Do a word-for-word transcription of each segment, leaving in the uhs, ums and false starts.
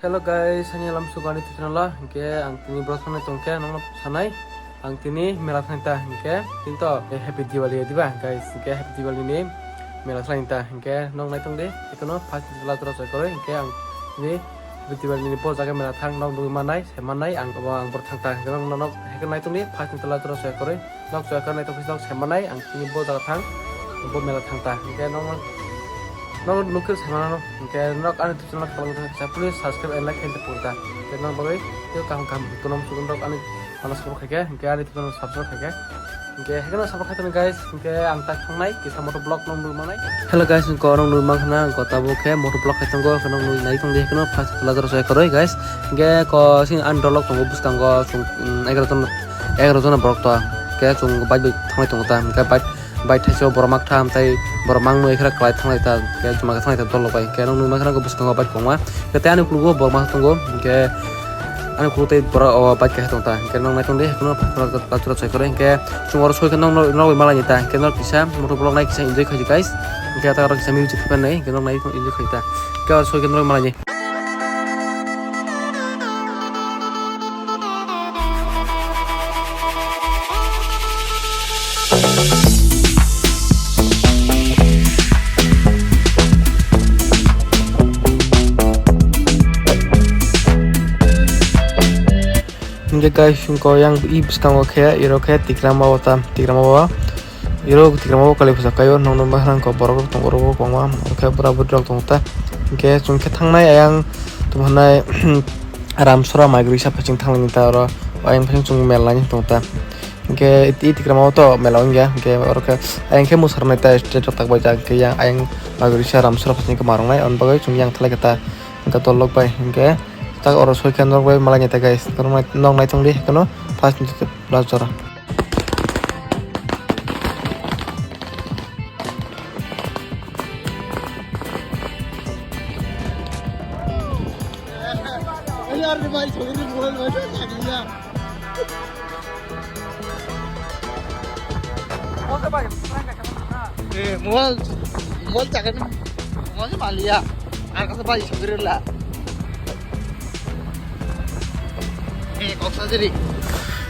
Hello guys, ani lam sugani titrala, hingke ang tini bro sanai tongke, nongno sanai, ang tini mela thang ta, hingke, tinto, eh, Happy Diwali ya diba, guys, hingke Happy Diwali ni mela thang ta, hingke, nong nai tong di, ekono first ni tola jora soi koroi, hingke ang tini Happy Diwali ni bo jaga mela thang, nong nugui manai, se manai, ang, bo ang bor thang ta, hingke nong, nong, hingke nai tong di, first ni tola jora soi koroi, nok choi ka nai tongkhe nok saimanai ang tini bo jaga thang, bo mela thang ta. Hingke nok, nok nukhe saimanano. Hingke nok ani channel kalang thang kisa please subscribe and like khe purta. Hingke nok bagwi tei kaham kaham kunom sugun rok ani ano support khaikhe. Hingke ani channel subscribe khaikhe. Hingke hekeno support khaitoni guys. Hingke ang tak thangnai kisa moto vlog nong nukmanai. Hello guys, hingke norok nukmankha na hingke tabuk khe moto vlog khai tongo. Hingke nok nuknai tongdi hekeno first tola jora soi koroi guys. Hingke ko sini ani dolok tongo bwskango chung, mm, egaroh jon, egaroh jona borok to. Hingke chung bike bai thanglai tongo ta, hingke bike, bike thaisa o borok mak tham tei borok mangno ekra kwlai thanglai ta, hingke chuma khe thanglai ta dolok bai. Hingke nuknwi mankha bwskango bike kwbangma. Hingke tei ani ukologo borok mak tongo, hingke ani ukulok tei borok o bike kaisa tong ta. Hingke noknai tongdi, hingke no patura chai kore, hingke chung oro soi khe nokno, nokbai malai ta. Hingke nok kisa moto vlog nai kisa enjoy khaidi guys. Hingke ta oro kisa music phainai, hingke noknai enjoy khaidi ta. Hingke oro soi khe nokbai malai. Hingke guys, hingke yang i bwskango khe, iro khe Tikram o ta, Tikram o. Iro Tikram o kali bwsa kaio, nokno bahai rang kok borok rok tongo, borok rok kwbangma, hingke bura buri rok tongo ta. Hingke chwng khe thangnai ayang tongmani Ramsora Maigrisa phaising thanglaini ta oro, ayang phaising chwng mel laini tong ta. Hingke i Tikram o to mela wngya, hingke oro khe ayang khe mwsarnai ta stage o tak bai jak, hingke yang ayang Maigrisa Ramsora phaising khe ma rwngnai, aboni bagwi chwng yang thalai khe ta, hingke dolok bai, hingke tak oro soi khe norok bai malaini ta guys, nok nai tongdi, hingke no first ni last jora. Eh, mobile, mobile chakani, mobile maliya. Ang kasa bai sugri la. Eh, kok sajari.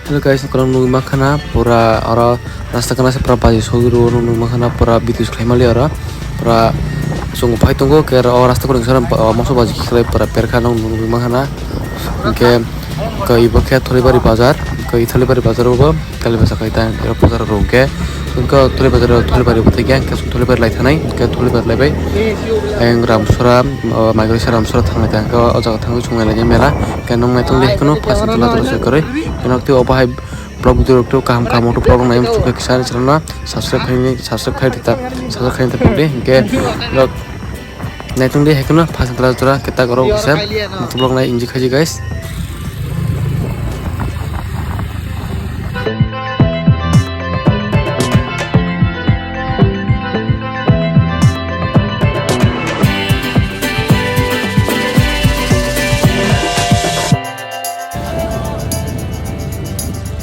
Hello guys, nokorok nugwi mankha na pura oro rasta kana se pura baji sogwi rwo, nugwi mankha na pura video se khlai mali oro pura chwng phai tongo, khe oro o rasta kwrwngsa moso baji khlai pura perkha nw nugwi mankha na. Hwnkhe khe ibo khe Tholibari bazar, khe Tholibari bazar o bo. Kali bwsa khaita ero bazar rok hwnkhe, hwnkhe Tholi bazar, Tholi bari bwtwi khe, hwnkhe Tholi bari lai thanai, hwnkhe Tholi bari lai bai. Ayang Ramsora, o, Maigrisa Ramsora thanglai ta, hwnkhe o jaga thangwi chwng nai lai mela, hwnkhe nung nai tongdi, hwnkhe no first tola tola se kwrwi, hwnkhe no tei obo hai vlog video rok tei kaham kaham auto vlog nai mung kisa channel no subscribe khaini, subscribe khai rita, subscribe khai rita pore, hwnkhe rok. Naitung de, haikhe no phaisa tala jora khe tak oro kisa motovlog nai enjoy khaiji guys.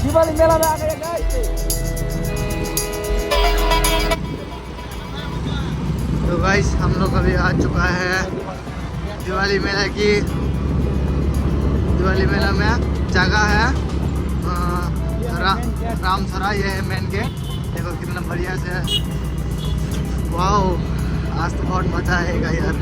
Diwali mela mein aa gaye guys. तो गाइस, हम लोग अभी आ चुका है दिवाली मेला की। दिवाली मेला में जगह है, अ, रा-, रामसरा, ये है मेन गेट। देखो कितना बढ़िया से, वाओ, आज तो बहुत मजा आएगा यार।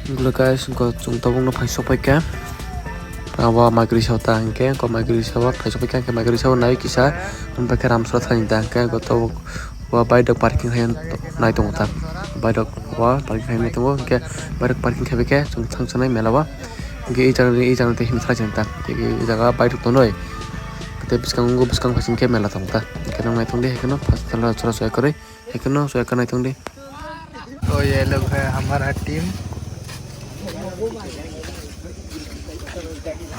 Hello guys, hwnkhe chwng tabukno phai sokphaikha. Abo Maigrisa o ta hwnkhe, hwnkhe Maigrisa o phai sokphaikha, hwnkhe Maigrisa o nai kisa, hwnkhe Ramsara thani ta hwnkhe, hwnkhe tabuk. Wa bike rok parking khai nai tongo ta. Bike rok wa parking khai nai tongo, hwnkhe bike rok parking khai bai khe chwng thang sanai mela o. Hwnkhe e jaga ni, e jaga ni tei himthalai chwng ta. Tei e jaga bike rok tongnai. Tei bwskango, bwskang phaising khe mela tongo ta. Hwnkhe nang nai tongdi, hwnkhe no first tola jora se kwrwi. Ekno so ekno naithong di. तो ये लोग है हमारा टीम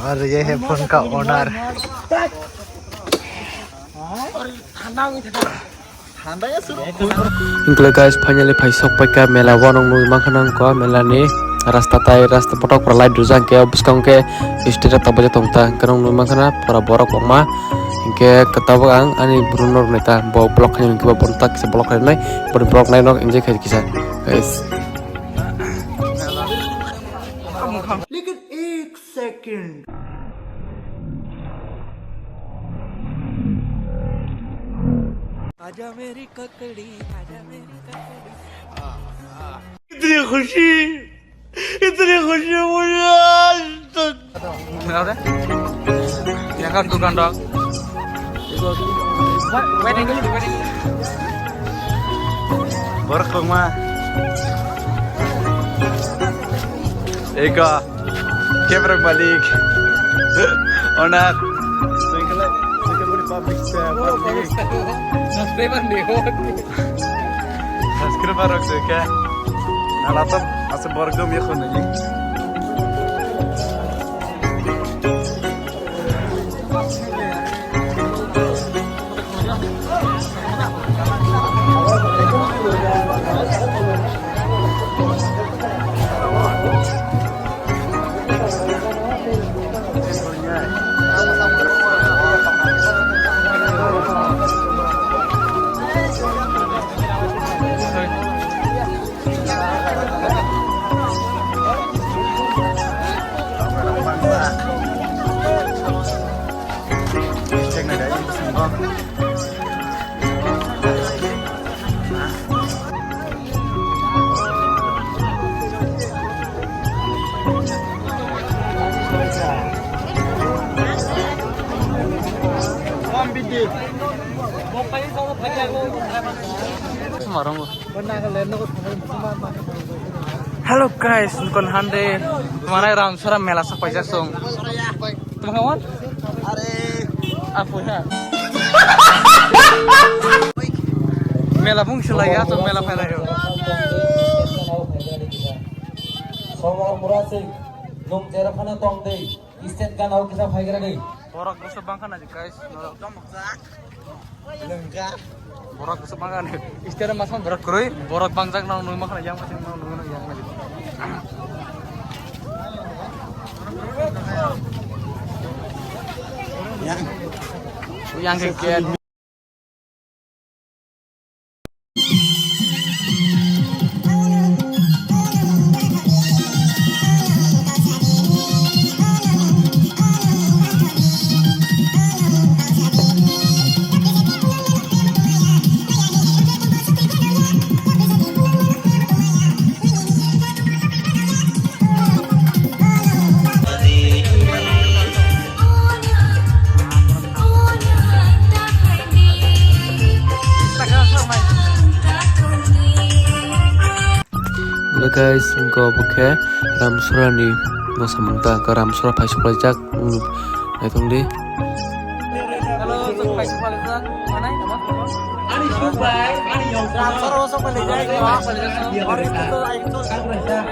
और ये है फोन का owner. Hingkle guys, finally phai sok paikha mela o, nwng nugwi mankha nang kha mela ni rasta tai, rasta kotor pura light rijak, hwnkhe bwskango khe stage rok tabajak tong ta, hwnkhe nwng nugwi mankha na pura borok kwbangma, hwnkhe tabuk ang ani bwrwino rwknai ta, bo vlog khainai hwnkhe bo tak kisa vlog khainai, boni vlog nai nok enjoy khai kisa guys. लेकिन एक सेकंड। आजा मेरी ककड़ी, आजा मेरी ककड़ी। इतनी खुशी, इतनी खुशी मुझे आज तक। Yakhar dukan dok. Waiting, waiting. Borok kwbangma. Eko. Camera malik. Owner. Sengkele, sengkele public, eh, public. Subscriber ni ho. Subscriber rok se ke. Nalatam asa borok dum ye khonani. Hello guys, nukon hande manai Ramsara mela sak paijak song. Tuma kawan? Are. Apo ya. Mela bung silai ya, to mela phai lai yo. Somar Murasik, nung jera phano tong dei, state gana o kisa phai gra dei. Borok bwswk bangkha na di, guys. Borok bwswk bangkha na. State masang borok kwrwi, borok bangjak nang nung makhana yang masing nang nung yang masing. Yang. Yang ke. Hello guys, wngkha obo khe Ramsora ni mosamung ta, wngkha Ramsora phai suklaijak, wng naithong di. Hello, chwng phai suklaijak, manai, ani subai, ani yong. Ramsora o suklaijak, suklaijak, suklaijak.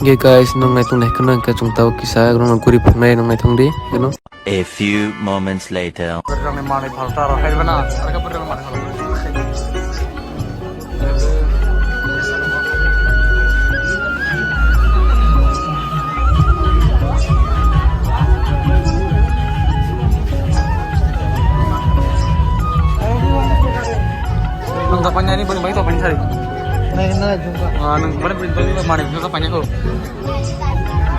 Hingke guys, nwng naitung nai kheno hingke chwng tabuk kisa rwngno guri phunai nwng naithong di, you know. A few moments later. Bwrwirokni manwi phalta rok hai bana, arokhe bwrwirokni manwi phalta. Nung da panya ni bani bai to panya sari. Nai, nai, jumpa. Ah, nung bani bani bani mani nung da panya ko.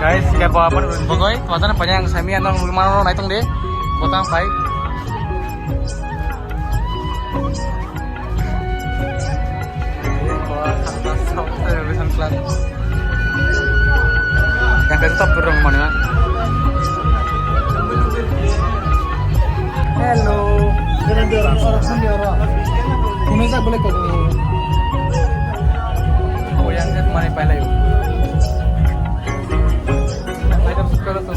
Guys, kaya bawa bani bani bagoi, tuh ada panya yang sami yang nung mana naitung deh, botang pai. Yang kaya tetap berang mana? Hello. Kunu jak boleh kok. Oh, yang saya kemarin pilih. Yang lain harus sekolah tuh.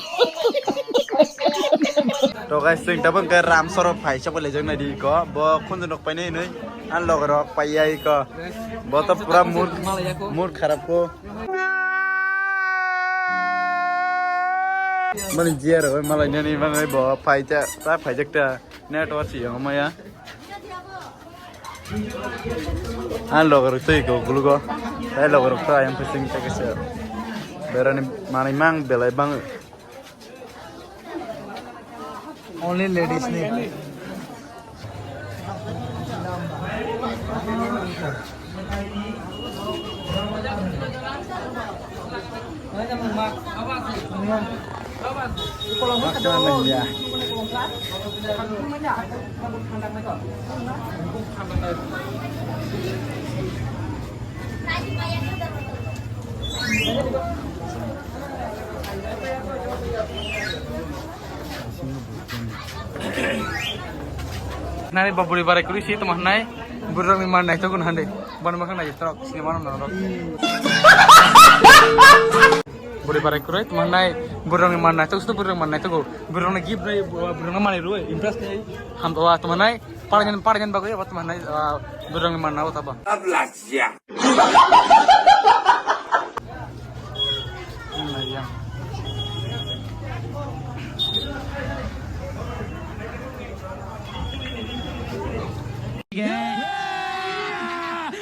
To guys, chwng tabuk khe Ramsoro phaisa bo lejak nai di ko. Bo khunju nok painai hinwi. Ang logorok paiya iko. Bo to pura mood, mood kharap ko. Mani jia rok malai nani mangai bo phaija, ta phaijak ta network si yong maya. Ang logorok twi ko gulugo. Tai logorok to ayang phising ta kisa. Berani manai mang belai bang. Only ladies ni. Nani ba buri barai kuri si tamo hanai, buri rok ni man nai to gun hande, ban ma khang nai trok, sini mano na rok. Buri barai kuri tamo hanai, buri rok ni man nai to, buri rok man nai to, buri rok ni gift nai, buri rok ni man nai roi, impress nai, ham to wa tamo hanai. Parnyan, parnyan bagwi abo tamo hanai, ah, bwrwngni manna bo tabo. Ablajya.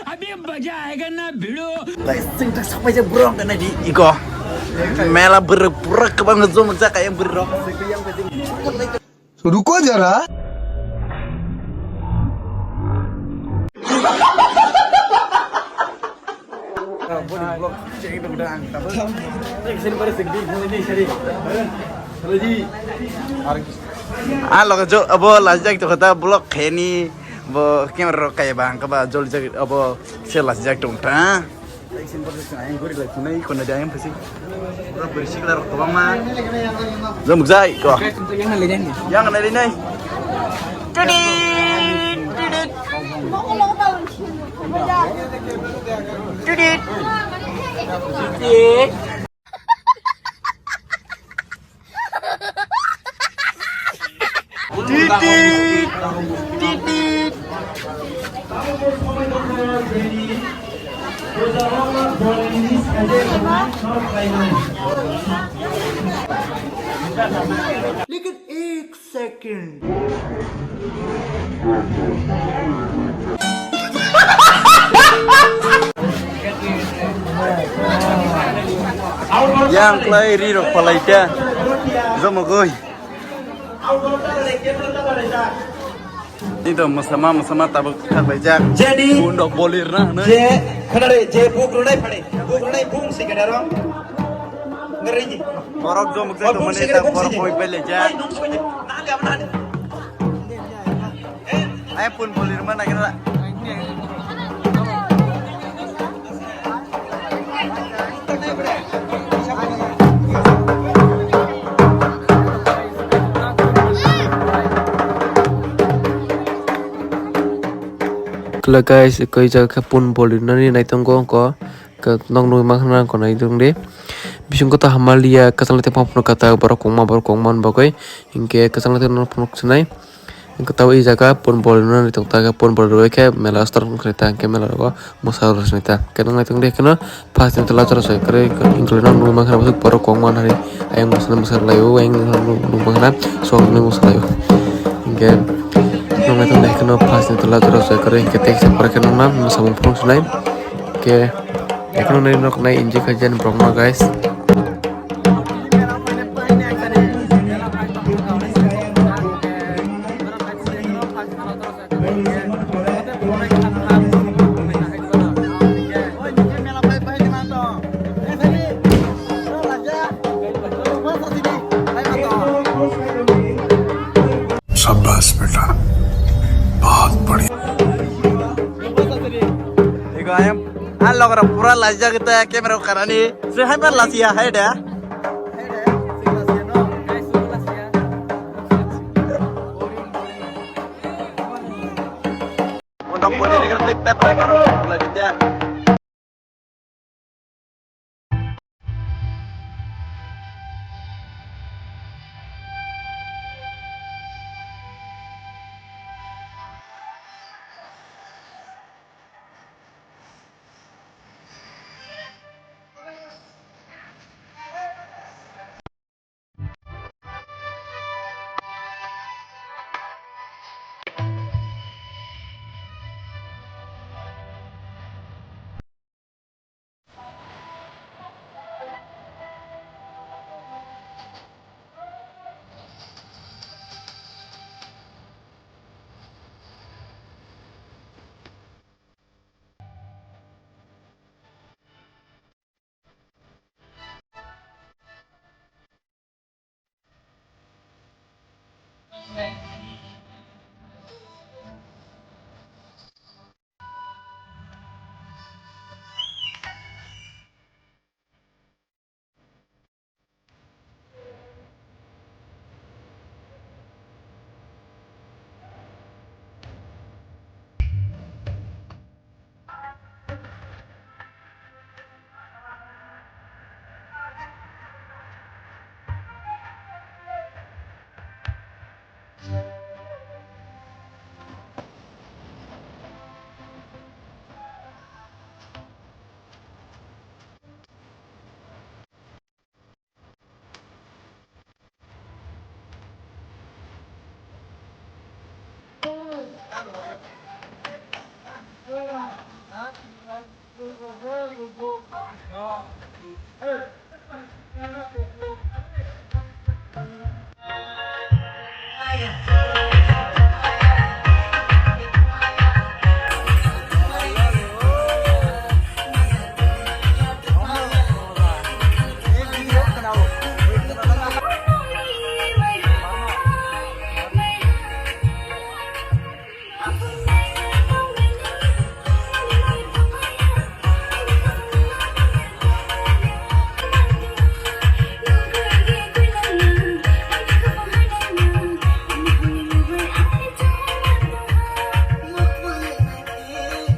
अभी मजा आएगा ना भिड़ो। Guys, sing tak sampai je burung kena di iko. Mela berek berek kebang zoom jak kayak berok. Ruko jara. Ah, logo jo abo last jak to kata block kheni bo camera rok kai bang kaba jol jak abo se last jak tong ta. Action photo se ayang guri lai thunai kono de ayang pasi. Pura beri sikla rok kwbangma. Jom jai ko. Yang na lenai. Yang na lenai. Tidit, tidit. Tidit. Tidit. Titit, titit. Lekin ek second. Yang klai ri rok palai ta. Jomogoi. Ni to masama masama tabuk thak bai jak. Jadi, bundok bolir na, na. Je, khana re, je buk runai phade. Buk runai bung si kada rong. Ngeri ji. Borok jomuk jai to mane ta borok koi bele jak. Ai pun bolir mana kira. Hello guys, koi jaga khe pun bolir nani naitongo ko. Ke nok nugwi mankha na ang konai dungdi. Bising koto hamaliya kwchanglaiteng phano kata borok kwbangma borok kwbangma ni bagwi. Hinkhe kwchanglaiteng no phunuk sinai. Hinkhe tabuk i jaga pun bol rwna naithok ta khe pun bol rwui khe mela start wngkha ta hinkhe mela rogo mwsa rw sinai ta. Khe nang naithok di kheno first ni tola jora se kwrwi hinkhe nok nugwi mankha na borok kwbangma hari ayang mwsa mwsa laio ayang nugwi mankha na sok nugwi mwsa laio. Hinkhe nang naithok di kheno first ni tola jora se kwrwi hinkhe tei kisa pore khe nang na mwsamung phunuk sinai. Hinkhe Ekheno nai nok nai enjoy khaijani borokno, guys. शाबाश बेटा, बहुत बढ़िया। Ego ayam, ah, logra pura lajak ta camera karani. Se hai par lasia hai da.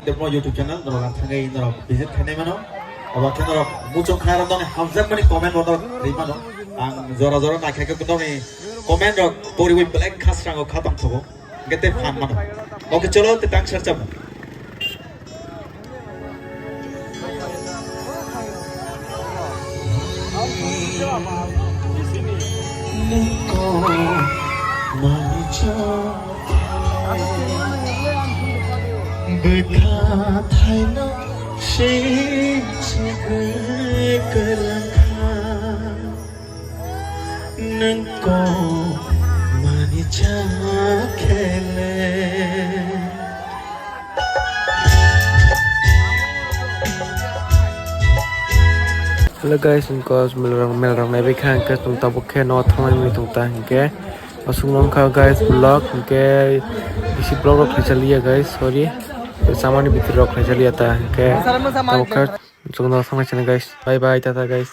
Tei bo YouTube channel norok ang thangwi norok visit khainai mano. Obo khe norok muchung kha norok hamjakmani comment bo norok rwi mano. Ang jora jora naikha khe norokni comment rok poriwi belai khasrango kha tongthogo. Hwnkhe tei phan mano. Oke, cholo, tei tang sar chamo. Bwkha thaino se chigwi kwlwngkha. Nwng kok mani cha khele. Hello guys, wngkha mel rok, mel rok naibai kha, hwnkhe chwng tabuk khe no thanglai mani tong ta, hwnkhe aswk no wngkha guys vlog, hwnkhe bisi vlog rok khlaisa liya guys, sorry, chamani bwtwi rok khlaisa liya ta, hwnkhe tabuk khe chwng no thanglai sini guys, bye bye, tata guys.